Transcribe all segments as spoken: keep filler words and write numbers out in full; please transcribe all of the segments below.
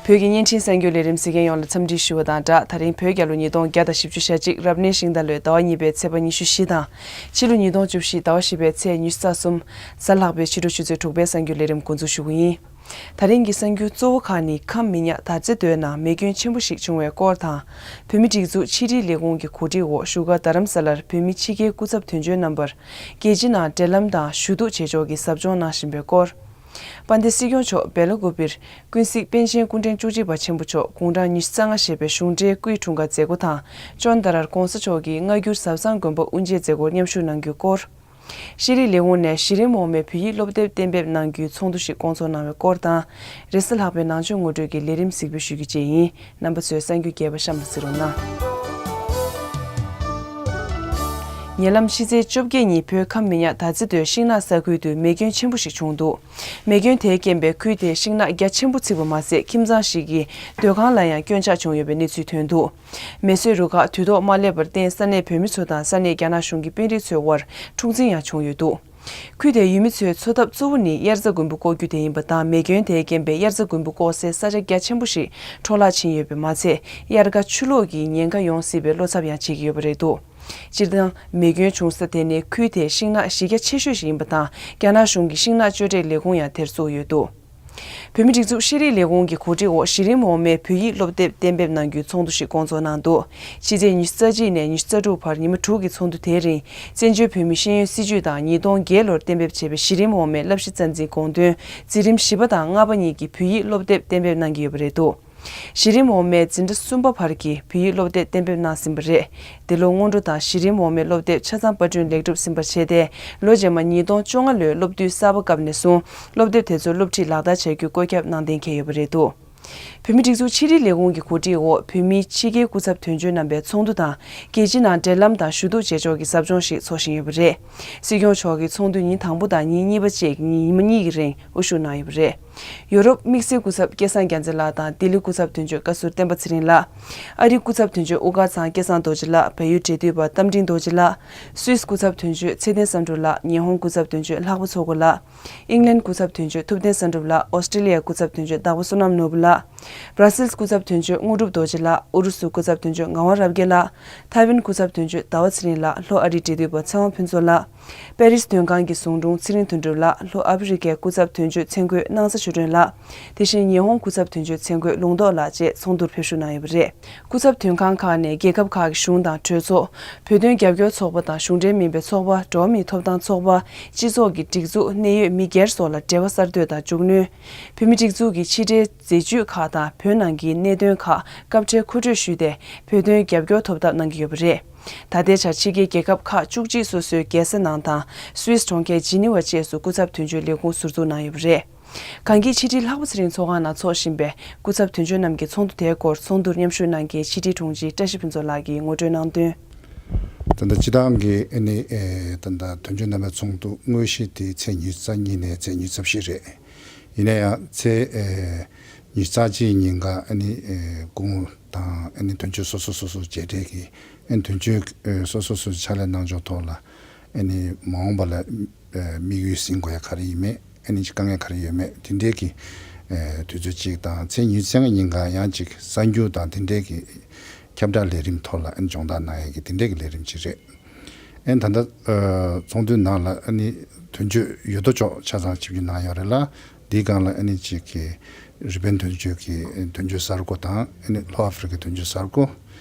བོད་ཀྱི་བརྙན་འཕྲིན་གསར་འགྱུར་ལས་རིམ་གཟིགས་མཁན་ཡོངས་ལ་འཚམས་འདྲི་ཞུ་བ་དང་སྦྲགས། ད་རིང་བོད་རྒྱལ་ལོ་ཉིས་སྟོང་བརྒྱ་དང་བཞི་བཅུ་ཞེ་གཅིག་རབ་གནས་ཤིང་རྟ་ལོའི་ཟླ་བ་གཉིས་པའི་ཚེས་པ་ཉི་ཤུ་བཞི་དང་། ཕྱི་ལོ་ཉིས་སྟོང་བཅུ་བཞི་ཟླ་བ་བཞི་པའི་ཚེས་ཉི་ཤུ་རྩ་གསུམ། གཟའ་ལྷག་པའི་ཕྱི་དྲོ་ཆུ་ཚོད་དྲུག་པའི་གསར་འགྱུར་ལས་རིམ་འགོ་འཛུགས་ཞུ་གི་ཡིན། ད་རིང་གི་གསར་འགྱུར་གཙོ་བོ་ཁག་ནི། ཁམས་མི་ཉག་དར་རྩེ་མདོའི་ནང་མེ་སྐྱོན་ཆེན་པོ་ཞིག་བྱུང་བའི་སྐོར་དང་། བོད་མིའི་སྒྲིག་འཛུགས་ཕྱི་དྲིལ་ལས་ཁུངས་ཀྱི་གོ་སྒྲིག་འོག་བཞུགས་སྒར་རྡ་རམ་ས་ལར་བོད་མི་ཕྱི་རྒྱལ་སྐུ་ཚབ་དོན་གཅོད་རྣམ་པར་རྒྱལ་སྤྱི་ནང་འབྲེལ་ལམ་དང་ཞུ་གཏུག་བྱེད་ཕྱོགས་ཀྱི་ཟབ་སྦྱོང་གནང་བཞིན་པའི་སྐོར། དཔལ་ལྡན་སྲིད་སྐྱོང་མཆོག་སྦེ་ལ་ཀུ་པིར་ཀུན་གཟིགས་པཎ་ཆེན་སྐུ་ཕྲེང་བཅུ་གཅིག་པ་ཆེན་པོ་མཆོག་དགུང་གྲངས་ཉི་ཤུ་རྩ་ལྔ་བཞེས་པའི་གཞུང་འབྲེལ་སྐུའི་འཁྲུངས་སྐར་མཛད་སྒོ་དང་། ཅོན་ཏ་རར་༧གོང་ས་མཆོག་གིས་སྔ་འགྱུར་ཟབ་གསང་དགོན་པ་དབུ་འབྱེད་མཛད་སྒོར་མཉམ་ཞུགས་གནང་རྒྱུའི་སྐོར། ཤེས་རིག་ལས་ཁུངས་ནས་གཞི་རིམ་འོག་མའི་བོད་ཡིག་སློབ་དེབ་གཏན་འབེབས་གནང་རྒྱུའི་ཚོགས་འདུ་ཞིག་བསྐོང་ཚོགས་གནང་བའི་སྐོར་དང་། རེས་གཟའ་ལྷག་པའི་ནང་ཆོས་ངོ་སྤྲོད་ཀྱི་ལས་རིམ་གཟིགས་འབུལ་ཞུ་རྒྱུ་བཅས་ཡིན། རྣམ་པ་ཚོས་གསར་འགྱུར་རྒྱས་པ་གཤམ་ལ་གཟིགས་རོགས་གནང་། ཉེ་ལམ་ཕྱི་ཚེས་བཅོ་བརྒྱད་ཉིན་བོད་ཁམས་མི་ཉག་དར་རྩེ་མདོའི་ཤིང་ནགས་ས་ཁུལ་དུ་མེ་སྐྱོན་ཆེན་པོ་ཞིག་བྱུང་འདུག་མེ་སྐྱོན་དེའི་རྐྱེན་པས་ཁུལ་དེའི་ཤིང་ནགས་རྒྱ་ཆེན་པོ་ཚིག་པ་མ་ཟད། ཁྱིམ་ཚང་ཞིག་གི་སྡོད་ཁང་ལ་ཡང་སྐྱོན་ཆག་བྱུང་ཡོད་པའི་གནས་ཚུལ་ཐོན་འདུག་མེ་གསོད་རུ་ཁག་དུས་ཐོག་མ་སླེབས་པར་བརྟེན། ས་གནས་བོད་མི་ཚོ་དང་ས་གནས་རྒྱ་ནག་གཞུང་གི་དཔོན་རིགས་ཚོའི་དབར་འཁྲུག་འཛིང་ཡང་བྱུང་ཡོད་འདུག་ཁུལ་དེའི་ཡུལ་མི་ཚོའི་འཚོ་ཐབས་གཙོ་བོ་ནི་དབྱར་རྩྭ་དགུན་འབུ་བརྐོ་རྒྱུ་དེ་ཡིན་པ་དང་། མེ་སྐྱོན་དེའི་རྐྱེན་པས་དབྱར་རྩྭ་དགུན་འབུ་བརྐོ་སའི་ས་ཆ་རྒྱ་ཆེན་པོ་ཞིག་འཕྲོ་བརླག་ཕྱིན་ཡོད་པས་མ་ཚད། དབྱར་ཁ་ཆུ་ལོག་གི་ཉེན་ཁ་ཡོང་སྲིད་པའི་བློ་འཚབ་ཡང་བྱེད་ཀྱི་ཡོད་པ་རེད་འདུག་སྤྱིར་བཏང་། མེ་སྐྱོན་བྱུང་ས་དེ་ནི་ཁུལ་དེའི་ཤིང་ནགས་གཞི་རྒྱ་ཆེ་ཤོས་ཤིག་ཡིན་པ་དང་། རྒྱ་ནག་གཞུང་གི་ཤིང་ནགས་གཅོད་འབྲེག་ལས་ཁུངས་ཡང་དེར་བཙུགས་ཡོད་འདུག་བོད་མིའི་སྒྲིག་འཛུགས་ཤེས་རིག་ལས་ཁུངས་ཀྱི་གོ་སྒྲིག་འོག་གཞི་རིམ་འོག་མའི་བོད་ཡིག་སློབ་དེབ་གཏན་འབེབས་གནང་རྒྱུའི་ཚོགས་འདུ་ཞིག་བསྐོང་ཚོགས་གནང་འདུག་ཕྱི་ཚེས་ཉི་ཤུ་རྩ་གཅིག་ནས་ཉི་ཤུ་རྩ་དྲུག་བར་ཉི་མ་དྲུག་གི་ཚོགས་འདུ་དེའི་རིང་། བཙན་བྱོལ་བོད་མིའི་ཤེས་ཡོན་སྲིད་བྱུས་དང་ཉིས་སྟོང་བརྒྱད་ལོར་གཏན་འབེབས་བྱས་པའི་གཞི་རིམ་འོག་མའི་བསླབ་གཞི་རྩ་འཛིན་དགོངས་དོན་འཛིན་རིམ་བཞི་པ་དང་ལྔ་པ་གཉིས་ཀྱི་བོད་ཡིག་སློབ་དེབ་གཏན་འབེབས་གནང་གི་ཡོད་པ་རེད་འདུག་གཞི་རིམ་འོག་མའི་འཛིན་གྲྭ་གསུམ་པ་བར་གྱི་བོད་ཡིག་སློབ་དེབ་གཏན་འབེབས་གནང་ཟིན་པ་རེད། འདི་ལོ་སྔོན་འགྲོ་དང་གཞི་རིམ་འོག་མའི་སློབ་དེབ་ཆ་ཚང་པར་སྐྲུན་ལེགས་གྲུབ་ཟིན་པར་བྱས་ཏེ། ལོ་རྗེས་མ་ཉིས་སྟོང་བཅོ་ལྔ་ལོའི་སློབ་དུས་གསར་པ་སྐབས་ནས་བཟུང་སློབ་དེབ་དེ་ཚོ་སློབ་ཁྲིད་ལག་བསྟར་བྱ་རྒྱུའི་བཀོད་ཁྱབ་གནང་གཏན་འཁེལ་ཡོད་པ་རེད་འདུག་བོད་མིའི་སྒྲིག་འཛུགས་ཕྱི་དྲིལ་ལས་ཁུངས་ཀྱི་གོ་སྒྲིག་འོག་བོད་མིའི་ཕྱི་རྒྱལ་སྐུ་ཚབ་དོན་གཅོད་རྣམ་པའི་ཚོགས་འདུ་དང་། རྒྱལ་སྤྱི་ནང་འབྲེལ་ལམ་དང་ཞུ་གཏུག་བྱེད་ཕྱོགས་ཀྱི་ཟབ་སྦྱོང་ཞིག་འཚོགས་བཞིན་ཡོད་པ་རེད། སྲིད་སྐྱོང་མཆོག་གིས་ཚོགས་འདུའི་ཉིན་དང་པོ་དང་ཉིན་གཉིས་པ་བཅས་ཀྱི་ཉིན་ཉི་མ་གཉིས་ཀྱི་རིང་དབུ་བཞུགས་གནང་ཡོད་པ་རེད། ཡོ་རོབ་དམིགས་བསལ་སྐུ་ཚབ་སྐལ་བཟང་རྒྱལ་མཚན་ལགས་དང་ལྡི་ལི་སྐུ་ཚབ་དོན་གཅོད་བཀའ་ཟུར་བསྟན་པ་ཚེ་རིང་ལགས། ཨ་རིའི་སྐུ་ཚབ་དོན་གཅོད་དབུ་དཀར་ཚང་སྐལ་བཟང་རྡོ་རྗེ་ལགས། བལ་ཡུལ་འབྲེལ་མཐུད་པ་རྟ་མགྲིན་རྡོ་རྗེ་ལགས། སུད་སི་སྐུ་ཚབ་དོན་གཅོད་ཚེ་བརྟན་བསམ་གྲུབ་ལགས། ཉི་ཧོང་སྐུ་ཚབ་དོན་གཅོད་ལྷག་པ་མཚོ་སྒོ་ལགས། ཨིང་ལན་སྐུ་ཚབ་དོན་གཅོད་ཐུབ་བསྟན་བསམ་གྲུབ་ལགས། ཨོ་སི་ཀྲི་ལི་ཡ་སྐུ་ཚབ་དོན་གཅོད་དྭགས་པོ་བསོད་ནམས་ནོར་བུ་ལགས། བྷ་ར་སིལ་སྐུ་ཚབ་དོན་གཅོད་དངོས་གྲུབ་རྡོ་རྗེ་ལགས། ཨུ་རུ་སུ་སྐུ་ཚབ་དོན་གཅོད་ངག་དབང་རབ་རྒྱས་ལགས། ཐའེ་ཝན་སྐུ་ཚབ་དོན་གཅོད་ཟླ་བ་ཚེ་རིང་ལགས། ལྷོ་ཨ་རིའི་འབྲེལ་མཐུད་པ་ཚེ་དབང་ཕུན་ཚོགས་ལགས། པེ་རིས་དོན་ཁང་གི་ཟུང་དྲུང་ཚེ་རིང་དོན་གྲུབ་ལགས། ལྷོ་ཨ་ཧྥེ་རི་ཁའི་སྐུ་ཚབ་དོན་གཅོད་ཚེ་མགོན་སྣང་ས་ཆོས་སྒྲོན་ལགས། དེ་བཞིན་ཉི་ཧོང་སྐུ་ཚབ་དོན་གཅོད་ཚེ་མགོན་ལུང་རྟོགས་ལགས་བཅས་ཚོགས་འདུར་ཕེབས་ཞུགས་གནང་ཡོད་པ་རེད། སྐུ་ཚབ་དོན་ཁང་ཁག་ནས་རྒྱལ་ཁབ་ཁག་གི་གཞུང་དང་གྲོས་ཚོགས། བོད་དོན་རྒྱབ་སྐྱོར་ཚོགས་པ་དང་གཞུང་འབྲེལ་མིན་པའི་ཚོགས་པ། འགྲོ་བ་མིའི་ཐོབ་ཐང་ཚོགས་པ། སྤྱི་ཚོགས་ཀྱི་སྒྲིག་འཛུགས། གནད་ཡོད་མི་སྒེར་སོགས་ལ་འབྲེལ་བ་གསར་གཏོད་དང་མཇུག་གནོན། བོད་མིའི་སྒྲིག་འཛུགས་ཀྱི་ཕྱི་འབྲེལ་མཛད་ཇུས་ཁག་དང་བོད་ནང་གི་གནད་དོན་ཁག་སྐབས་འཕྲལ་མཁོ་སྤྲོད་ཞུས་ཏེ། བོད་དོན་རྒྱབ་སྐྱོར་ཐོབ་ཐབས་གནང་གི་ཡོད་པ་རེད། ད་ལྟའི་ཆར་ཕྱི་རྒྱལ་རྒྱལ་ཁབ་ཁག་བཅུ་གཅིག་སོ་སོའི་རྒྱལ་ས་ནང་དང་སུད་སི་གྲོང་ཁྱེར་ཇི་ནི་ཝ་བཅས་སུ་སྐུ་ཚབ་དོན་གཅོད་ལས་ཁུངས་ཟུར་འཛུགས་གནང་ཡོད་པ་རེད། གངས་སྐྱིད་ཕྱི་དྲིལ་ལྷག་པ་ཚེ་རིང་ཚོགས་ཁང་ནང་འཚོགས་བཞིན་པའི་སྐུ་ཚབ་དོན་གཅོད་རྣམས་ཀྱི་ཚོགས་འདུ་དེའི་སྐོར་ཚོགས་འདུར་མཉམ་ཞུགས་གནང་མཁན་ཕྱི་དྲིལ་དྲུང་ཆེ་བཀྲ་ཤིས་ཕུན་ཚོགས་ལགས་ཀྱིས་ངོ་སྤྲོད་གནང་དོན། ད་ལྟ་སྤྱི་བཏང་གི་ཨ་ནི་ཨེ་ད་ལྟ་དོན་གཅོད་རྣམ་པའི་ཚོགས་འདུ་དངོས་གཞི་དེ་ཚེས་ཉི་ཤུ་རྩ་གཉིས་ནས་ཚེས་ཉི་ཤུ་རྩ་བཞི་རེད། ཡིན་ན་ཡང་ཚེས་ཨེ་ཉི་ཤུ་རྩ་གཅིག་ཉིན་ཀ་ཨ་ནི་ཨེ་སྐུ་ངོ་དང་ཨ་ནི་དོན་གཅོད་སོ་སོ་སོ་སོ་མཇལ་འཕྲད་ཀྱིས་ཨ་ནི་དོན་གཅོད་ཨེ་སོ་སོ་སོ་སོའི་ཕྱག་ལས་གནང་ཕྱོགས་ཐོག་ལ་ཨ་ནི་མ་འོངས་པ་ལ་ཨེ་དམིགས་ཡུལ་ཟིན་དགོས་ཡ་ག་རེ་ཡིན་མེད། ཨ་ནི་དཀའ་ངལ་ག་རེ་ཡོད་མེད་དེ་འདྲའི་གི་ཨེ་དུས་ཚོད་ཅིག་དང་། ཚེས་ཉི་ཤུ་རྩ་ལྔ་ཉིན་ཀ་ཡང་ཅིག་གསར་འགྱུར་དང་དེ་འདྲའི་གི་ཁྱབ་བསྒྲགས་ལས་རིམ་ཐོག་ལ་ཨ་ནི་སྦྱོང་བརྡར་གནང་ཡས་ཀྱི་དེ་འདྲའི་གི་ལས་རིམ་ཅིག་རེད། ཨ་ནི་ད་ལྟ་ཨེ་ཚོགས་འདུའི་ནང་ལ་ཨ་ནི་དོན་གཅོད་ཡོད་དོ་ཅོག་ཆ་ཚང་ཆིབས་བསྒྱུར་གནང་ཡོད་རེད་ལ། འདིའི་སྒང་ལ་ཨ་ནི་ཅིག་གི་རི་པན་དོན་གཅོད་ཀྱི་དོན་གཅོད་གསར་བསྐོ་དང་། ཨ་ནི་ལྷོ་ཨ་ཧྥེ་རི་ཁའི་དོན་གཅོད་གསར་བསྐོ།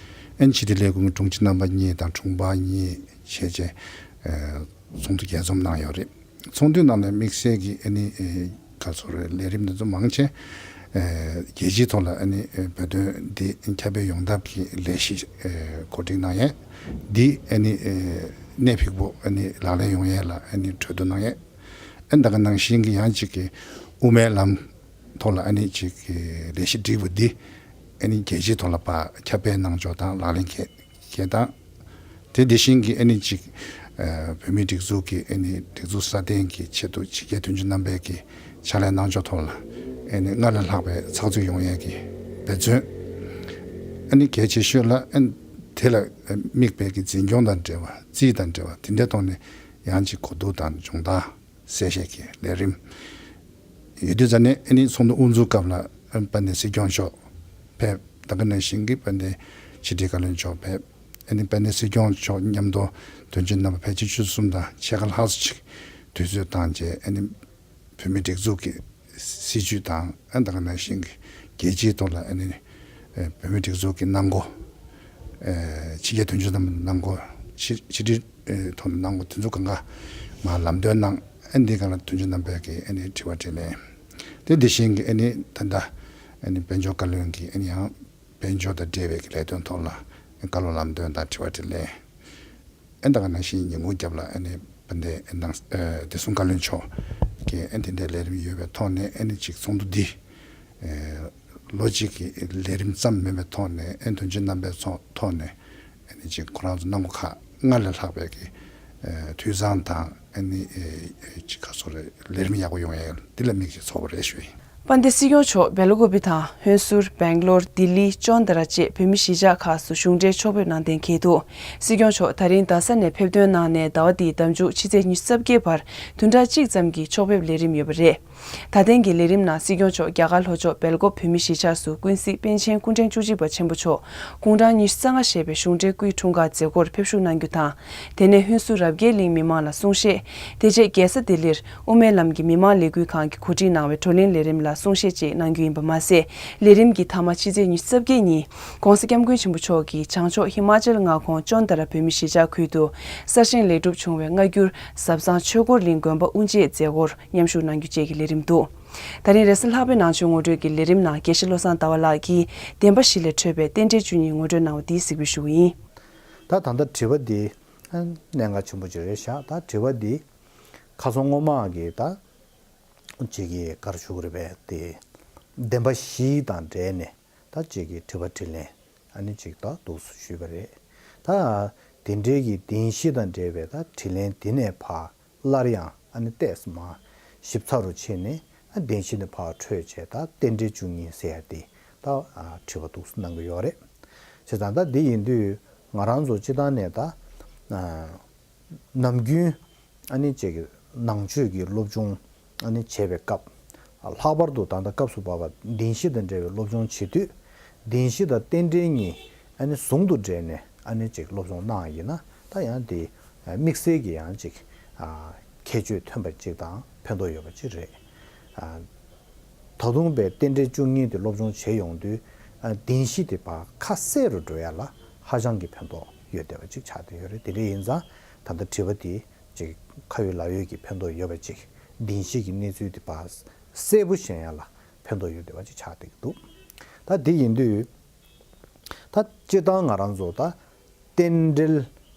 ཨ་ནི་ཕྱི་དྲིལ་ལས་ཁུངས་ཀྱི་དྲུང་ཆེ་རྣམ་པ་གཉིས་དང་དྲུང་འཕར་གཉིས་བྱས་བྱས་ཨེ་ཚོགས་འདུ་རྒྱས་འཛོམས་གནང་ཡོད་རེད། ཚོགས་འདུའི་ནང་ནས་དམིགས་བསལ་གྱི་ཨ་ནི་ཨེ་ག་ཚོད་རེད། ལས་རིམ་འདི་ཚོ་མང་ཆེ་ཨེ་རྒྱལ་སྤྱིའི་ཐོག་ལ་ཨ་ནི་ཨེ་བོད་དོན་འདི་ཁྱབ་སྤེལ་ཡོང་ཐབས་ཀྱི་ལས་གཞི་ཨེ་གོ་སྒྲིག་གནང་ཡས་འདི་ཨ་ནི་ཨེ་གནད་ཕིགས་པོ་ཨ་ནི་ལག་ལེན་ཡོང་ཡས་ལ་ཨ་ནི་གྲོས་བསྡུར་གནང་ཡས། ཨ་ནི་ད་ག་ནང་བཞིན་གྱི་ཡང་གཅིག་གི་དབུ་མའི་ལམ་ཐོག་ལ་ཨ་ནི་གཅིག་གི་ལས་གཞི་བསྒྲིགས་པ་འདི་ཨ་ནི་རྒྱལ་སྤྱིའི་ཐོག་ལ་ཕར་ཁྱབ་སྤེལ་གནང་ཕྱོགས་དང་ལག་ལེན་འཁེལ་འཁེལ་སྟངས། དེ་དེ་བཞིན་གྱི་ཨ་ནི་གཅིག་ཨ་བོད་མིའི་སྒྲིག་འཛུགས་ཀྱི་ཨ་ནི་སྒྲིག་འཛུགས་སྲ་བརྟན་གྱི་ཆེད་དུ་ཕྱི་རྒྱལ་དོན་གཅོད་རྣམ་པས་ཀྱི་ཕྱག་ལས་གནང་ཕྱོགས་ཐོག་ལ་ཨ་ནི་སྔར་ལས་ལྷག་པའི་ཚགས་ཚུད་ཡོང་ཡས་ཀྱི་འབད་བརྩོན། ཨ་ནི་གལ་ཆེ་ཤོས་ལ་ཨ་ནི་དེ་ལ་དམིགས་པའི་གི་འཛིན་སྐྱོང་དང་འབྲེལ་བ། རྩིས་དང་འབྲེལ་བ་དེ་འདྲའི་ཐོག་ནས་ཡང་ཅིག་གོ་བསྡུར་དང་སྦྱོང་བརྡར་གསལ་བཤད་ཀྱི་ལས་རིམ་ཡོད་དུས་ཙ་ནས་ཨ་ནི་ཚོགས་འདུ་དབུ་འཛུགས་སྐབས་ལ་ དཔལ་ལྡན་སྲིད་སྐྱོང་མཆོག་ཕེབས། ད་ག་ནང་བཞིན་གྱི་དཔལ་ལྡན་ཕྱི་དྲིལ་བཀའ་བློན་མཆོག་ཕེབས། ཨ་ནི་དཔལ་ལྡན་སྲིད་སྐྱོང་མཆོག་མཉམ་དུ་དོན་གཅོད་རྣམ་པ་ཕལ་ཆེར་བཅུ་གསུམ་དང་ཕྱེད་ཀ་ལྷག་ཙམ་ཅིག་དུས་ཚོད་བཏང་རྗེས། ཨ་ནི་བོད་མིའི་སྒྲིག་འཛུགས་ཀྱི་སྲིད་བྱུས་དང་། ཨ་ནི་ད་ག་ནང་བཞིན་གྱི་རྒྱལ་སྤྱིའི་ཐོག་ལ། ཨ་ནི་ཨེ་བོད་མིའི་སྒྲིག་འཛུགས་ཀྱི་གནང་སྒོ། ཨེ་ཕྱི་རྒྱལ་དོན་གཅོད་རྣམ་པ་གནང་སྒོ། ཕྱི་ཕྱི་དྲིལ་ཨེ་ཐོག་ནས་གནང་སྒོ་དེ་ཚོ་གང་ག་མར་ལམ་སྟོན་གནང་། ཨ་ནི་འདི་སྒང་ལ་དོན་གཅོད་རྣམ་པས་ཀྱི་ཨ་ནི་དྲི་བ་དྲིས་ལན། དེ་འདི་བཞིན་གྱི་ཨ་ནི་ད་ལྟ་ཨ་ནི་དཔལ་འབྱོར་བཀའ་བློན་གྱིས་ཨ་ནི་ཡང་དཔལ་འབྱོར་དང་འབྲེལ་བའི་གི་ལས་དོན་ཐོག་ལ་བཀའ་སློབ་ལམ་སྟོན་དང་དྲི་བ་དྲིས་ལན། ཨ་ནི་ད་ག་ནང་བཞིན་ཉིན་གུང་རྒྱབ་ལ་ཨ་ནི་དཔལ་ལྡན་ནང་ཨ་བདེ་སྲུང་བཀའ་བློན་མཆོག་གིས་ཨ་ནི་དེ་འདྲའི་ལས་རིམ་ཡོད་པའི་ཐོག་ནས། ཨ་ནི་ཅིག་ཚོགས་འདུ་འདི་ཨ་ལོ་གཅིག་གི་ལས་རིམ་ཙམ་མིན་པའི་ཐོག་ནས། ཨ་ནི་དོན་གཅོད་རྣམ་པའི་ཚོགས་ཐོག་ནས་ཨ་ནི་ཅིག་ཁོ་རང་ཚོ་གནང་སྒོ་ཁག་སྔར་ལས་ལྷག་པའི་གི་ཨ་འཐུས་ཚང་དང་། ཨ་ནི་ཨ་ཅིག་ག་ཚོད་རེད། ལས་རིམ་ཡག་པོ་ཡོང་ཡ་འདི་ལ་དམིགས་ཀྱིས་ཚོགས་པ་རེད་ཞུ་ཡིན། དཔལ་ལྡན་སྲིད་སྐྱོང་མཆོག་སྦེལ་ཀོབ་དང་ཧོན་སུར། སྦེང་ལོར། ལྡི་ལི། ཅོན་ཏ་ར་བཅས་བོད་མི་གཞིས་ཆགས་ཁག་སུ་གཞུང་འབྲེལ་ཕྱོགས་ཕེབས་གནང་གཏན་འཁེལ་འདུག། སྲིད་སྐྱོང་མཆོག་ད་རིང་རྡ་ས་ནས་ཕེབས་ཐོན་གནང་ནས་ཟླ་བ་འདིའི་ཟླ་མཇུག་ཕྱི་ཚེས་ཉི་ཤུ་རྩ་བརྒྱད་བར་བདུན་ཕྲག་གཅིག་ཙམ་གྱི་ཕྱོགས་ཕེབས་ལས་རིམ་ཡོད་པ་རེད། ད་ཐེངས་ཀྱི་ལས་རིམ་ནང་སྲིད་སྐྱོང་མཆོག་རྒྱ་གར་ལྷོ་ཕྱོགས་སྦེལ་ཀོབ་བོད་མི་གཞིས་ཆགས་སུ་ཀུན་གཟིགས་པཎ་ཆེན་སྐུ་ཕྲེང་བཅུ་གཅིག་པ་ཆེན་པོ་མཆོག་དགུང་གྲངས་ཉི་ཤུ་རྩ་ལྔ་བཞེས་པའི་གཞུང་འབྲེལ་སྐུའི་འཁྲུངས་སྐར་མཛད་སྒོར་ཕེབས་ཞུགས་གནང་རྒྱུ་དང་། དེ་ནས་ཧོན་སུར་རབ་རྒྱས་གླིང་མི་མང་ལ་གསུང་བཤད། དེ་རྗེས་རྒྱལ་ས་ལྡི་ལིར་དབུ་མའི་ལམ་གྱི་མི་མང་ལས་འགུལ་ཁང་གིས་གོ་སྒྲིག་གནང་བའི་བགྲོ་གླེང་ལས་རིམ་ལ་གསུང་བཤད་བཅས་གནང་རྒྱུ་ཡིན་པ་མ་ཟད། ལས་རིམ་གྱི་མཐའ་མ་ཕྱི་ཚེས་ཉི་ཤུ་རྩ་བརྒྱད་ཉིན་༧གོང་ས་༧སྐྱབས་མགོན་ཆེན་པོ་མཆོག་གིས་བྱང་ཕྱོགས་ཧི་མ་ཅལ་མངའ་ཁོངས་ཅོན་ཏ་ར་བོད་མི་གཞིས་ཆགས་ཁུལ་དུ་གསར་བཞེངས་ལེགས་གྲུབ་བྱུང་བའི་སྔ་འགྱུར་ཟབ་གསང་ཆོས་འཁོར་གླིང་དགོན་པ་དབུ་འབྱེད་མཛད་སྒོར་མཉམ་ཞུགས་གནང་རྒྱུ་བཅས་ཀྱི་ལས་རིམ་འདུག། ད་རིང་རེས་གཟའ་ལྷག་པའི་ནང་ཆོས་ངོ་སྤྲོད་ཀྱི་ལས་རིམ་ནང་དགེ་བཤེས་བློ་བཟང་ཟླ་བ་ལགས་ཀྱིས་བདེན་པ་བཞི་ལས་འཕྲོས་པའི་རྟེན་འབྲེལ་བཅུ་གཉིས་ངོ་སྤྲོད་གནང་བ་འདི་གཟིགས་འབུལ་ཞུ་གི་ཡིན། ད་ད་ལྟ་དྲི་བ་འདི་གནད་འགག་ཆེན་པོ་ཅིག་རེད་ཤག། ད་དྲི་བ་འདི་ཁ་སང་སྔོན་མ་གི་ད་ཅིག་གིས་ག་རེ་ཞུ་གི་རེད་པས། དེ་བདེན་པ་བཞི་དང་འབྲེལ་ནས་ད་ཅིག་གིས་དྲི་བ་དྲིས་ལན་ཨ་ནི་ཅིག་ད་འདུག་སེ་ཞུས་པ་རེད། ད་དེ་འབྲེལ་གྱི་བདེན་བཞི་དང་འབྲེལ་བའི་ད་དྲིས་ལན་དེ་ནས་ཕར་སླར་ཡང་ཨ་ནི་ཏོག་ཙམ་མར་ཞིབ་ཚགས་རུ་ཕྱིན་ནས། ཨ་བདེན་བཞི་ནས་ཕར་འཕྲོས་བྱས་ད་རྟེན་འབྲེལ་བཅུ་གཉིས་ཟེར་ཡ་དེ་ད་ཨ་དྲི་བ་འདུག་སེ་གནང་གི་ཡོད་རེད། བྱས་ཙང་ད་འདི་ཡིན་དུས་ང་རང་ཚོ་སྤྱིར་བཏང་ནས་ད་ཨ་ནམ་རྒྱུན་ཨ་ནི་ཅིག་ནང་ཆོས་ཀྱི་སློབ་སྦྱོང་ཨ་ནི་བྱེད་པའི་སྐབས། ལྷག་པར་དུ་ད་ལྟ་སྐབས་སུ་བབས་པ་བདེན་བཞི་དང་འབྲེལ་བའི་སློབ་སྦྱོང་བྱེད་དུས། བདེན་བཞི་དང་རྟེན་འབྲེལ་གཉིས་ཨ་ནི་ཟུང་དུ་འབྲེལ་ནས་ཨ་ནི་ཅིག་སློབ་སྦྱོང་གནང་ཡིན་ན། ད་ཡང་དེ་དམིགས་བསལ་གྱི་ཡང་ཅིག་ཨ་ཁྱད་ཆོས་ཐོན་པ་ཅིག་དང་ཕན་ཐོགས་ཡོད་པ་ཅིག་རེད། ཨ་ད་དུང་པའི་རྟེན་འབྲེལ་བཅུ་གཉིས་དེ་སློབ་སྦྱོང་བྱེད་ཡོང་དུས། ཨ་བདེན་བཞི་དེ་ཕར་ཁ་གསལ་རུ་འགྲོ་ཡ་ལ་ཧ་ཅང་གི་ཕན་ཐོགས་ཡོད་བསྡད་པ་ཅིག་ཆགས་བསྡད་ཡོད་རེད། དེ་འདྲ་ཡིན་ཙང་ད་ལྟ་དྲི་བ་དེ་ཅིག་ཁ་ཡོད་ལག་ཡོད་ཀྱི་ཕན་ཐོགས་ཡོད་པ་ཅིག། བདེན་བཞི་གི་གནས་ཚུལ་དེ་ཕར་གསལ་པོ་ཤེས་ཡ་ལ་ཕན་ཐོགས་ཡོད་བསྡད་པ་ཅིག་ཆགས་བསྡད་ཀྱི་འདུག། ད་དེ་ཡིན་དུས་ད་སྤྱིར་བཏང་ང་རང་ཚོ་ད་རྟེན་འབྲེལ་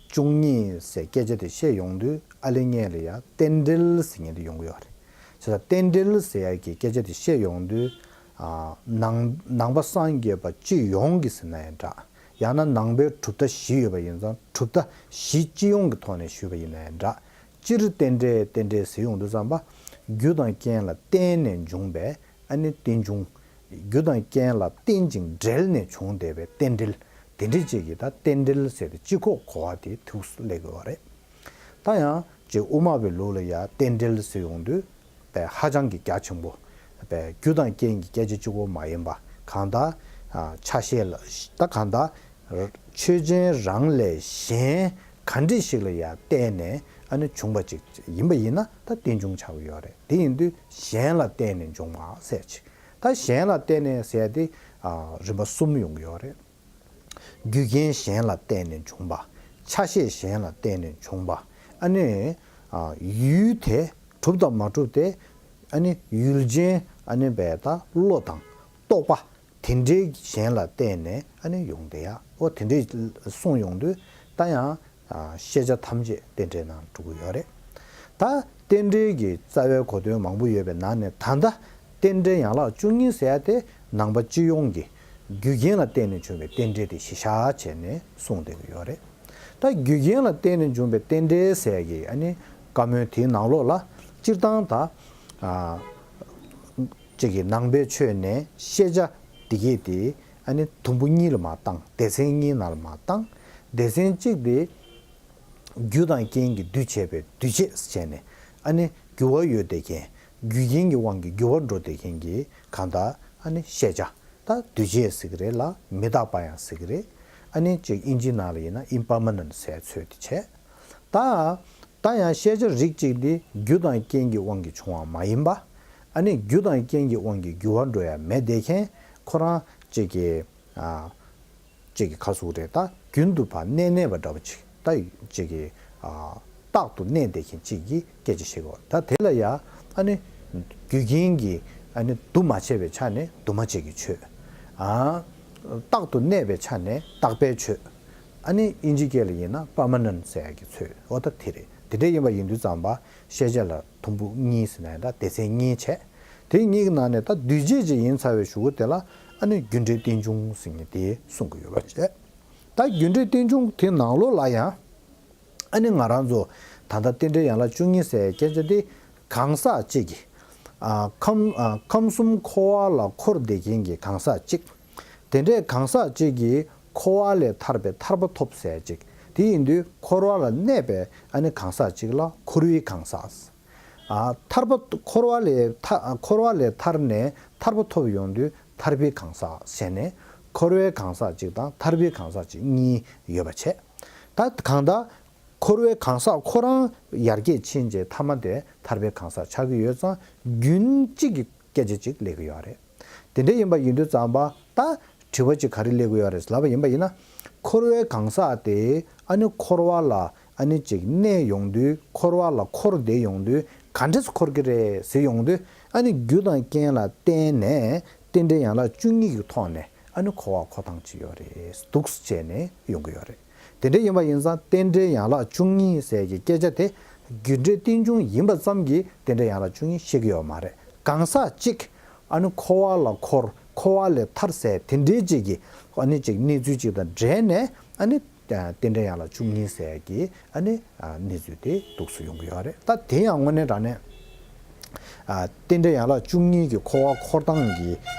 བཅུ་གཉིས་ཟེར་སྐད་ཆ་དེ་བཤད་ཡོང་དུས། ཨ་ལེ་ངས་ལ་ཡ་རྟེན་འབྲེལ་ཟེར་མཁན་དེ་ཡོང་གི་ཡོད་རེད། བྱས་ཙང་རྟེན་འབྲེལ་ཟེར་ཡ་གི་སྐད་ཆ་དེ་བཤད་ཡོང་དུས། ཨ་ནང་ནང་པ་སངས་རྒྱས་པ་སྤྱི་ཡོངས་ཀྱི་ཟེར་ན་ཡང་འདྲ། ཡང་ན་ནང་པའི་གྲུབ་མཐའ་བཞི་ཡོད་པ་ཡིན་ཙང་། གྲུབ་མཐའ་བཞི་སྤྱི་ཡོངས་ཀྱི་ཐོག་ནས་ཞུས་པ་ཡིན་ན་ཡང་འདྲ། སྤྱིར་རྟེན་འབྲེལ་རྟེན་འབྲེལ་ཟེར་ཡོང་དུས་ཙམ་པ། རྒྱུ་དང་རྐྱེན་ལ་བརྟེན་ནས་འབྱུང་བའི་ཨ་ནི་རྟེན་འབྱུང་། རྒྱུ་དང་རྐྱེན་ལ་བརྟེན་ཅིང་འབྲེལ་ནས་བྱུང་བསྡད་པའི་རྟེན་འབྲེལ། དེ་འདྲ་ཅིག་གིས་ད་རྟེན་འབྲེལ་ཟེར་ཏེ་སྤྱི་ཁོག་གོ་བ་དེ་ཐུགས་སུ་སླེབས་ཀྱི་ཡོད་རེད། ད་ཡང་ཅིག་དབུ་མ་པའི་ལུགས་ལ་ཡང་རྟེན་འབྲེལ་ཟེར་ཡོང་དུས། པའི་ཧ་ཅང་གི་རྒྱ་ཆེན་པོ། པའི་རྒྱུ་དང་རྐྱེན་གྱི་སྐད་ཆ་གཅིག་པོ་མ་ཡིན་པ། གང་ལྟར་ཨ་ཆ་ཤས་ལ་ད་གང་ལྟར་ཆོས་ཅན་རང་ལས་གཞན་ག་འདྲ་ཞིག་ལ་ཡང་བརྟེན་ནས་ཨ་ནི་བྱུང་བ་ཅིག་ཡིན་པ་ཡིན་ན། ད་རྟེན་འབྱུང་ཆགས་ཀྱི་ཡོད་རེད། དེ་ཡིན་དུས་གཞན་ལ་བརྟེན་ནས་འབྱུང་བ་ཟེར་ཅིག། ད་གཞན་ལ་བརྟེན་ནས་ཟེར་ཏེ་ཨ་རིམ་པ་གསུམ་ཡོང་གི་ཡོད་རེད། རྒྱུ་རྐྱེན་གཞན་ལ་བརྟེན་ནས་བྱུང་བ། ཆ་ཤས་གཞན་ལ་བརྟེན་ནས་བྱུང་བ། ཨ་ནི་ཨ་ཡུལ་དེ་གྲུབ་དང་མ་གྲུབ་དེ། ཨ་ནི་ཡུལ་ཅན་ཨ་ནི་བས་ད་བློ་དང་རྟོག་པ་དེ་འདྲའི་གཞན་ལ་བརྟེན་ནས་ཨ་ནི་ཡོང་བསྡད་ཡ། འོ་དེ་འདྲའི་གསུངས་ཡོང་དུས། ད་ཡང་ཨ་ཤེས་བྱ་ཐམས་ཅད་རྟེན་འབྲེལ་ནང་འགྲོ་གི་ཡོད་རེད། ད་རྟེན་འབྲེལ་གྱི་རྩ་བའི་གོ་དོན་མང་པོ་ཡོད་པའི་ནང་ནས། ད་ལྟ་རྟེན་འབྲེལ་ཡན་ལག་བཅུ་གཉིས་ཟེར་ཡ་དེ་ནང་པ་སྤྱི་ཡོངས་ཀྱི་རྒྱུ་རྐྱེན་ལ་བརྟེན་ནས་བྱུང་བའི་རྟེན་འབྲེལ་དེ་གཞི་བཞག་བྱས་ནས་གསུངས་བསྡད་ཀྱི་ཡོད་རེད། ད་རྒྱུ་རྐྱེན་ལ་བརྟེན་ནས་བྱུང་བའི་རྟེན་འབྲེལ་ཟེར་ཡ་གི་ཨ་ནི་བཀའ་མོལ་དེའི་ནང་ལོགས་ལ་སྤྱིར་བཏང་ད་ཨ་ཅིག་གི་ནང་པའི་ཆོས་ནས་ཤེས་བྱ་འདི་གས་དེ་ཨ་ནི་དུམ་བུ་གཉིས་ལ་མར་བཏང་། སྡེ་ཚན་གཉིས་ནང་ལ་མར་བཏང་། སྡེ་ཚན་གཅིག་དེ་རྒྱུ་དང་རྐྱེན་གྱིས་འདུས་བྱས་པའི་འདུས་བྱས་བྱས་ནས། ཨ་ནི་འགྱུར་བ་ཡོད་བསྡད་མཁན། རྒྱུ་རྐྱེན་གྱི་དབང་གིས་འགྱུར་བ་འགྲོ་བསྡད་མཁན་གྱི། གང་ལྟར་ ཨ་ནི་ཤེས་བྱ། ད་འདུས་བྱས་ཟེར་གི་རེད་ལ་མི་རྟག་པ་ཡང་ཟེར་གི་རེད། ཨ་ནི་ཅིག་དབྱིན་ཇིའི་ནང་ལ་ཡིན་ན་impermanent ཟེར་ཚོད་དེ་བྱས། ད་ད་ཡང་ཤེས་བྱ་རིགས་གཅིག་འདི་རྒྱུ་དང་རྐྱེན་གྱི་དབང་གིས་བྱུང་བ་མ་ཡིན་པ། ཨ་ནི་རྒྱུ་དང་རྐྱེན་གྱི་དབང་གིས་འགྱུར་བ་འགྲོ་ཡ་མེད་དེ་མཁན་ཁོ་རང་གཅིག་གི་ཨ། གཅིག་གི་ཁ་ཟུག་རེད། ད་རྒྱུན་དུ་ཕར་གནས་གནས་པ་འདྲ་པོ་ཅིག་ད་གཅིག་གི་ཨ། རྟག་ཏུ་གནས་བསྡད་མཁན་གཅིག་གི་སྐད་ཆ་བཤད་དགོས། ད་དེ་ལ་ཡ་ཨ་ནི་རྒྱུ་རྐྱེན་གྱིས་ཨ་ནི་འདུ་མ་བྱས་པའི་ཆ་ནས་འདུ་མ་བྱས་ཀྱི་ཆོས། ཨ། རྟག་ཏུ་གནས་པའི་ཆ་ནས་རྟག་པའི་ཆོས། ཨ་ནི་དབྱིན་ཇིའི་སྐད་ལ་ཡིན་ན་permanent ཟེར་ཡ་གི་ཚོད། འོ་ད་དེ་རེད། དེ་འདྲ་ཡིན་པ་ཡིན་དུས་ཙམ་པ་ཤེས་བྱ་ལ་དུམ་བུ་གཉིས་ཟེར་ན་ཡང་ད་སྡེ་ཚན་གཉིས་བྱས། དེ་གཉིས་ཀྱི་ནང་ནས་ད་འདུས་བྱས་ཅིག་ཡིན་ཚར་བའི་གཞུག་གུ་དེ་ལ་ཨ་ནི་རྒྱུ་འབྲས་རྟེན་འབྱུང་ཟེར་མཁན་དེ་གསུང་གི་ཡོད་པ་བྱས། ད་རྒྱུ་འབྲས་རྟེན་འབྱུང་དེ་ནང་ལོགས་ལ་ཡང་ཨ་ནི་ང་རང་ཚོ་ད་ལྟ་རྟེན་འབྲེལ་ཡན་ལག་བཅུ་གཉིས་ཟེར་སྐད་ཆ་དེ་གང་ཟག་གཅིག་གིས་ཨ་ཁམས་ཨ་ཁམས་གསུམ་འཁོར་བ་ལ་འཁོར་བསྡད་མཁན་གྱི་གང་ཟག་གཅིག་དེ་འདྲའི་གང་ཟག་གཅིག་གིས་འཁོར་བ་ལས་ཐར་པའི་ཐར་པ་ཐོབ་ཟེར་ཅིག་དེ་ཡིན་དུས་འཁོར་བ་ལ་གནས་པའི་ཨ་ནི་གང་ཟག་གཅིག་ལ་འཁོར་བའི་གང་ཟག་ཨ་ཐར་པ་འཁོར་བ་ལས་ཐ་འཁོར་བ་ལས་ཐར་ནས་ཐར་པ་ཐོབ་ཡོང་དུས་ཐར་པའི་གང་ཟག་ཟེར་ནས་འཁོར་བའི་གང་ཟག་གཅིག་དང་ཐར་པའི་གང་ཟག་གཅིག་གཉིས་ཡོད་པ་བྱས། ད་གང་ལྟར་འཁོར་བའི་གང་ཟག་ཁོ་རང་ཡར་རྒྱས་ཕྱིན་རྗེས་མཐའ་མ་དེ་ཐར་པའི་གང་ཟག་ཆགས་ཀྱི་ཡོད་ཙང་རྒྱུན་གཅིག་གི་སྐད་ཆ་གཅིག་སླེབས་ཀྱི་ཡོད་རེད། དེ་འདྲ་ཡིན་པ་ཡིན་དུས་ཙམ་པ་ད་དྲི་བ་གཅིག་ག་རེ་སླེབས་ཀྱི་ཡོད་རེད་ལབ་པ་ཡིན་པ་ཡིན་ན། འཁོར་བའི་གང་ཟག་དེ་ཨ་ནི་འཁོར་བ་ལ་ཨ་ནི་གཅིག་གནས་ཡོང་དུས་འཁོར་བ་ལ་འཁོར་བསྡད་ཡོང་དུས་ག་འདྲས་འཁོར་གྱི་རེད་ཟེར་ཡོང་དུས་ཨ་ནི་རྒྱུ་དང་རྐྱེན་ལ་བརྟེན་ནས་རྟེན་འབྲེལ་ཡན་ལག་བཅུ་གཉིས་ཀྱི་ཐོག་ནས་ཨ་ནི་འཁོར་བ་འཁོར་སྟངས་གཅིག་ཡོད་རེད་འདུག་སེ་བྱས་ནས་ཡོང་གི་ཡོད་རེད། དེ་འདྲ་ཡིན་པ་ཡིན་ཙང་རྟེན་འབྲེལ་ཡན་ལག་བཅུ་གཉིས་ཟེར་གྱི་སྐད་ཆ་དེ་རྒྱུ་འབྲས་རྟེན་འབྱུང་ཡིན་པ་ཙམ་གྱིས་རྟེན་འབྲེལ་ཡན་ལག་བཅུ་གཉིས་བཤད་ཀྱི་ཡོད་མ་རེད། གང་ཟག་གཅིག་ཨ་ནི་འཁོར་བ་ལ་འཁོར་འཁོར་བ་ལས་ཐར་ཟེར་དེ་འདྲའི་གཅིག་གི་ཨ་ནི་གཅིག་གནས་ཚུལ་གཅིག་དང་འབྲེལ་ནས་ཨ་ནི་རྟེན་འབྲེལ་ཡན་ལག་བཅུ་གཉིས་ཟེར་གྱི་ཨ་ནི་གནས་ཚུལ་དེ་འདུག་སེ་ཡོང་གི་ཡོད་རེད། ད་དེ་ཡང་དངོས་གནས་དྲང་གནས་རྟེན་འབྲེལ་ཡན་ལག་བཅུ་གཉིས་ཀྱི་འཁོར་བ་འཁོར་སྟངས་ཀྱི་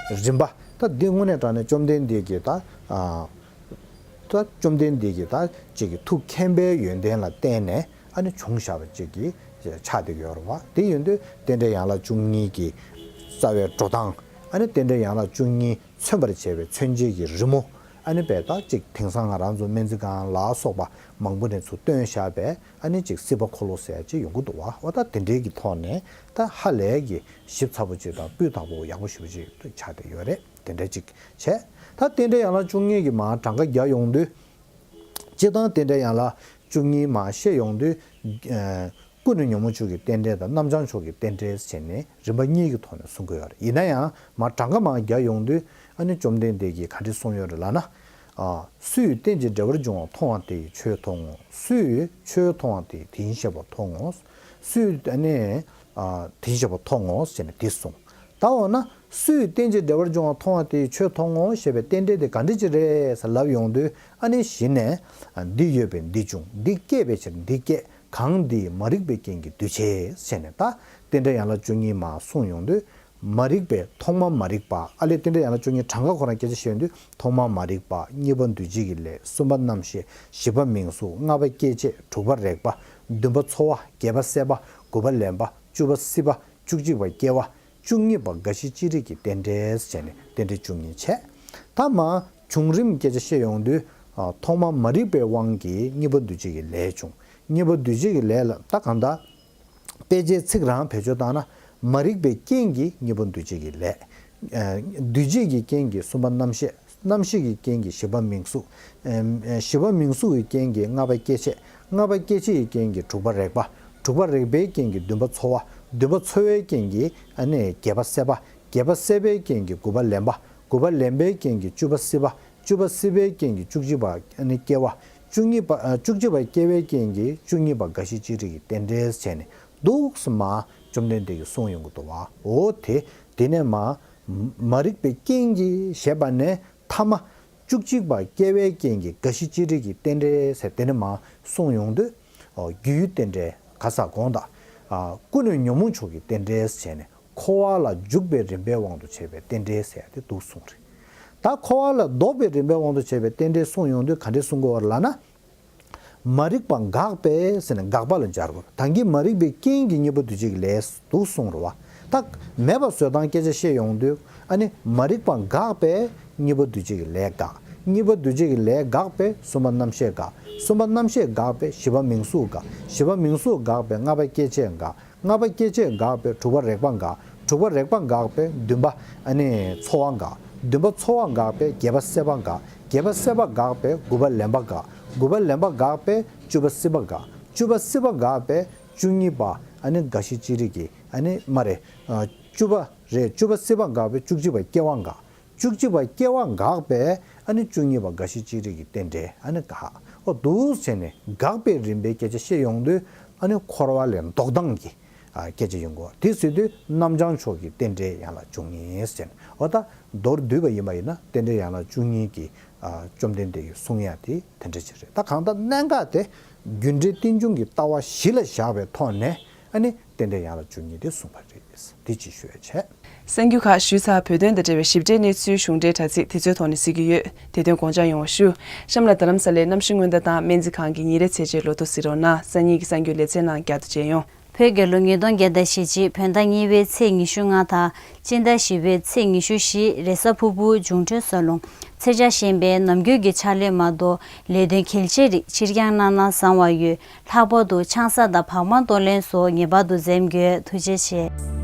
རིམ་པ་ད་འདི་དངོས་གནས་དྲང་གནས་བཅོམ་ལྡན་འདས་ཀྱིས་ད། ད་བཅོམ་ལྡན་འདས་ཀྱི་ད་ཅིག་གི་ཐུགས་མཁྱེན་པའི་ཡོན་ཏན་ལ་བརྟེན་ནས་ཨ་ནི་བྱུང་བཞག་པ་ཅིག་གི་ཆགས་བསྡད་ཀྱི་ཡོད་རེད་བ། དེ་ཡིན་དུས་རྟེན་འབྲེལ་ཡན་ལག་བཅུ་གཉིས་ཀྱི་རྩ་བའི་འགྲོ་སྟངས་ཨ་ནི་རྟེན་འབྲེལ་ཡན་ལག་བཅུ་གཉིས་མཚོན་པར་བྱེད་པའི་མཚོན་བྱེད་ཀྱི་རི་མོ་ཨ་ནི་བས་ད་ཅིག་དེང་སང་ང་རང་ཚོ་སྨན་རྩིས་ཁང་ལ་སོགས་པ་མང་པོ་ནས་ཚུར་བཏོན་བཞག་པའི་ཨ་ནི་ཅིག་སྲིད་པ་འཁོར་ལོ་ཟེར་ཅིག་ཡོང་གི་འདུག་བ། འོ་ད་དེ་འདྲའི་གི་ཐོག་ནས་ད་ཧ་ལས་ཀྱི་ཞིབ་ཚགས་པོ་ཅིག་དང་སྤུས་དག་པོ་ཡག་པོ་ཞེ་པོ་ཅིག་ཆགས་བསྡད་ཡོད་རེད། དེ་འདྲ་ཅིག་བྱས། ད་རྟེན་འབྲེལ་ཡན་ལག་བཅུ་གཉིས་ཀྱི་མར་གྲངས་ཀ་རྒྱག་ཡོང་དུས། སྤྱིར་བཏང་རྟེན་འབྲེལ་ཡན་ལག་བཅུ་གཉིས་མར་བཤད་ཡོང་དུས། ཨ་ཀུན་ནས་ཉོན་མོངས་ཕྱོགས་ཀྱི་རྟེན་འབྲེལ་དང་རྣམ་བྱང་ཕྱོགས་ཀྱི་རྟེན་འབྲེལ་ཟེར་ནས་རིམ་པ་གཉིས་ཀྱི་ཐོག་ནས་གསུང་གི་ཡོད་རེད། ཡིན་ན་ཡང་མར་གྲངས་ཀ་མར་རྒྱག་ཡོང་དུས་ཨ་ནི་བཅོམ་ལྡན་འདས་ཀྱིས་ག་འདྲ་གསུངས་ཡོད་རེད་ལབ་ན། ཨ་སུས་རྟེན་ཅིང་འབྲེལ་བར་འབྱུང་བ་མཐོང་བ་དེ་ཡིས་ཆོས་མཐོང་ངོ་། སུས་ཆོས་མཐོང་བ་དེ་ཡིས་དེ་བཞིན་གཤེགས་པ་མཐོང་ངོ་། སུས་ཨ་ནི་ཨ་དེ་བཞིན་གཤེགས་པ་མཐོང་ངོ་ཟེར་ནས་དེ་གསུངས། ད་འོ་ན་སུས་རྟེན་ཅིང་འབྲེལ་བར་འབྱུང་བ་མཐོང་བ་དེ་ཡིས་ཆོས་མཐོང་ངོ་ཞེས་པའི་རྟེན་འབྲེལ་དེ་ག་འདྲ་ཅིག་རེད་ཟེར་ལབ་ཡོང་དུས་ཨ་ནི་གཞི་ནས་འདི་ཡོད་པས་འདི་འབྱུང་འདི་སྐྱེས་པའི་ཕྱིར་འདི་སྐྱེ་གང་འདི་ཡིས་མ་རིག་པའི་རྐྱེན་གྱིས་འདུ་བྱེད་ཟེར་ནས་ད་རྟེན་འབྲེལ་ཡན་ལག་བཅུ་གཉིས་མར་གསུངས་ཡོང་དུས་མ་རིག་པའི་ཐོག་མ་མ་རིག་པ་ཨ་ལས་རྟེན་འབྲེལ་ཡན་ལག་བཅུ་གཉིས་གྲངས་ཀ་ཁོ་རང་སྐད་ཆ་བཤད་ཡོང་དུས་ཐོག་མ་མ་རིག་པ་གཉིས་པ་འདུས་བྱས་ཀྱི་ལས་གསུམ་པ་རྣམ་ཤེས་བཞི་པ་མིང་གཟུགས་ལྔ་པ་སྐྱེ་མཆེད་དྲུག་པ་རེག་པ་བདུན་པ་ཚོར་བ་བརྒྱད་པ་སྲེད་པ་དགུ་པ་ལེན་པ་བཅུ་པ་སྲིད་པ་བཅུ་གཅིག་པ་སྐྱེ་བ། བཅུ་གཉིས་པ་རྒ་ཤི་ཅི་རིགས་ཀྱི་རྟེན་འབྲེལ་ཟེར་ནས་རྟེན་འབྲེལ་བཅུ་གཉིས་བྱས། ད་མར་བྱུང་རིམ་སྐད་ཆ་བཤད་ཡོང་དུས། ཨ་ཐོག་མ་མ་རིག་པའི་དབང་གིས་གཉིས་པ་འདུས་བྱས་ཀྱི་ལས་བྱུང་། གཉིས་པ་འདུས་བྱས་ཀྱི་ལས་ལ་ད་གང་ལྟར། དཔེ་ཆའི་ཚིག་རང་བེད་སྤྱོད་བཏང་ན། མ་རིག་པའི་རྐྱེན་གྱིས་གཉིས་པ་འདུས་བྱས་ཀྱི་ལས། ཨ་འདུས་བྱས་ཀྱི་རྐྱེན་གྱིས་གསུམ་པ་རྣམ་ཤེས། རྣམ་ཤེས་ཀྱི་རྐྱེན་གྱིས་བཞི་པ་མིང་གཟུགས། ཨ་བཞི་པ་མིང་གཟུགས་ཀྱི་རྐྱེན་གྱིས་ལྔ་པ་སྐྱེ་མཆེད། ལྔ་པ་སྐྱེ་མཆེད་ཀྱི་རྐྱེན་གྱིས་དྲུག་པ་རེག་པ། དྲུག་པ་རེག་པའི་རྐྱེན་གྱིས་བདུན་པ་ཚོར་བ། བདུན་པ་ཚོར་བའི་རྐྱེན་གྱིས་ཨ་ནི་བརྒྱད་པ་སྲེད་པ། བརྒྱད་པ་སྲེད་པའི་རྐྱེན་གྱིས་དགུ་པ་ལེན་པ། དགུ་པ་ལེན་པའི་རྐྱེན་གྱིས་བཅུ་པ་སྲིད་པ། བཅུ་པ་སྲིད་པའི་རྐྱེན་གྱིས་བཅུ་གཅིག་པ་ཨ་ནི་སྐྱེ་བ། བཅུ་གཉིས་པ་ཨ་བཅུ་གཅིག་པ་སྐྱེ་བའི་རྐྱེན་གྱིས་བཅུ་གཉིས་པ་རྒ་ཤི་ཅི་རིགས་ཀྱི་རྟེན་འབྲེལ་བྱས་ནས་འདུག་སེ་མར་བཅོམ་ལྡན་འདས་ཀྱིས་གསུངས་ཡོང་གི་འདུག་བ། འོ་དེ་དེ་ནས་མར་མ་རིག་པའི་རྐྱེན་གྱིས་ཞེས་པ་ནས་ཐ་མ། བཅུ་གཅིག་པ་སྐྱེ་བའི་རྐྱེན་གྱིས་རྒ་ཤི་ཅི་རིགས་ཀྱི་རྟེན་འབྲེལ་ཟེར་དེ་ནས་མར་གསུངས་ཡོང་དུས། ཨོ་རྒྱུའི་རྟེན་འབྲེལ་ག་ས་གོང་དང་། ཨ་ཀུན་ནས་ཉོན་མོངས་ཕྱོགས་ཀྱི་རྟེན་འབྲེལ་བྱས་ནས་འཁོར་བ་ལ་འཇུག་པའི་རིམ་པའི་དབང་དུ་བྱས་པའི་རྟེན་འབྲེལ་ཟེར་ཡ་དེ་འདུག་གསུངས་རེད། ད་འཁོར་བ་ལ་ལྡོག་པའི་རིམ་པའི་དབང་དུ་བྱས་པའི་རྟེན་འབྲེལ་གསུངས་ཡོང་དུས་ག་འདྲས་གསུང་གི་ཡོད་རེད་ལབ་ན། མ་རིག་པ་འགགས་པས་ཟེར་ནས་འགག་པ་ལ་སྦྱར་དགོས། ད་གིན་མ་རིག་པའི་རྐྱེན་གྱིས་གཉིས་པ་འདུས་བྱས་ཀྱི་ལས་འདུག་གསུངས་རེད་བ། ད་མེད་པ་བཟོ་སྟངས་སྐད་ཆ་བཤད་ཡོང་དུས། ཨ་ནི་མ་རིག་པ་འགགས་པས་གཉིས་པ་འདུས་བྱས་ཀྱི་ལས་འགག་གཉིས་པ་འདུས་བྱས་ཀྱི་ལས་འགགས་པས་གསུམ་པ་རྣམ་ཤེས་འགག་གསུམ་པ་རྣམ་ཤེས་འགགས་པས་བཞི་པ་མིང་གཟུགས་འགག་བཞི་པ་མིང་གཟུགས་འགགས་པས་ལྔ་པ་སྐྱེ་མཆེད་འགག་ལྔ་པ་སྐྱེ་མཆེད་འགགས་པས་དྲུག་པ་རེག་པ་འགག་དྲུག་པ་རེག་པ་འགགས་པས་བདུན་པ་ཨ་ནི་ཚོར་བ་འགག་བདུན་པ་ཚོར་བ་འགགས་པས་བརྒྱད་པ་སྲེད་པ་འགག་བརྒྱད་པ་སྲེད་པ་འགགས་པས་དགུ་པ་ལེན་པ་འགག་དགུ་པ་ལེན་པ་འགགས་པས་བཅུ་པ་སྲིད་པ་འགག་བཅུ་པ་སྲིད་པ་འགགས་པས་བཅུ་གཉིས་པ་ཨ་ནི་རྒ་ཤི་ཅི་རིགས་ཀྱི་ཨ་ནི་མ་རེད། བཅུ་པ་རེད། བཅུ་པ་སྲིད་པ་འགགས་པས་བཅུ་གཅིག་པ་སྐྱེ་བ་འགག་བཅུ་གཅིག་པ་སྐྱེ་བ་འགགས་པས་ཨ་ནི་བཅུ་གཉིས་པ་རྒ་ཤི་ཅི་རིགས་ཀྱི་རྟེན་འབྲེལ་ཨ་ནི་འགག་འོ་འདུག་བྱས་ནས་འགག་པའི་རིམ་པའི་སྐད་ཆ་བཤད་ཡོང་དུས་ཨ་ནི་འཁོར་བ་ལས་ལྡོག་སྟངས་ཀྱི་སྐད་ཆ་ཡོང་གོ་དེ་ཟེར་དུས་རྣམ་བྱང་ཕྱོགས་ཀྱི་རྟེན་འབྲེལ་ཡན་ལག་བཅུ་གཉིས་ཟེར་ནས་འོ་ད་མདོར་བསྡུས་པ་ཡིན་པ་ཡིན་ན་རྟེན་འབྲེལ་ཡན་ལག་བཅུ་གཉིས་ཀྱི་བཅོམ་ལྡན་འདས་ཀྱིས་གསུང་ཡ་དེ་དེ་འདྲ་ཅིག་རེད། ད་གང་ལྟར་གནད་འགག་དེ་རྒྱུ་འབྲས་རྟེན་འབྱུང་གི་ལྟ་བ་གཞི་ལ་བཞག་པའི་ཐོག་ནས་ཨ་ནི་རྟེན་འབྲེལ་ཡན་ལག་བཅུ་གཉིས་དེ་གསུངས་པ་རེད། འདི་ཅིག་ཞུ་ཡ་བྱས། གསར་འགྱུར་ཁག་ཞུས་ཚར། བོད་དོན་དང་འབྲེལ་བའི་ཞིབ་ཕྲའི་གནས་ཚུལ་གཞུང་འབྲེལ་དྲ་ཚིགས་དེ་ཚོའི་ཐོག་ནས་གཟིགས་ཀྱི་ཡོད། དེ་དོན་དགོངས་འཇགས་ཡོང་བ་ཞུ། གཤམ་ལ་རྡ་རམ་ས་ལའི་གནམ་གཤིས་སྔོན་བརྡ་དང་སྨན་རྩིས་ཁང་གི་ཉིན་རེའི་ཚེས་བཅད་ལོ་ཐོ་གཟིགས་རོགས་གནང་། སང་ཉིན་གྱི་གསར་འགྱུར་ལེ་ཚན་ནང་བསྐྱར་དུ་མཇལ་ཡོང་། བོད་རྒྱལ་ལོ་ཉིས་སྟོང་བརྒྱ་དང་ཞེ་གཅིག་བོད་ཟླ་གཉིས་པའི་ཚེས་ཉི་ཤུ་ལྔ་དང་སྤྱི་ཟླ་བཞི་པའི་ཚེས་ཉི་ཤུ་བཞི་རེས་གཟའ་ཕུར་བུ་འབྱུང་ཁྲོད་ས་ལུང་ཚེས་བཅད་བཞེངས་པའི་ནམ་རྒྱུན་གྱི་ཕྱག་ལས་མ་གཏོགས་ལས་དོན་གལ་ཆེ་རིགས་ཕྱིར་འགྱངས་གནང་ན་བཟང་བ་ཡོད། ལྷག་པར་དུ་ཆང་ས་དང་བག་མ་གཏོང་ལེན་སོགས་ངེས་པར་དུ་འཛེམ་དགོས། ཐུགས་རྗེ་ཆེ།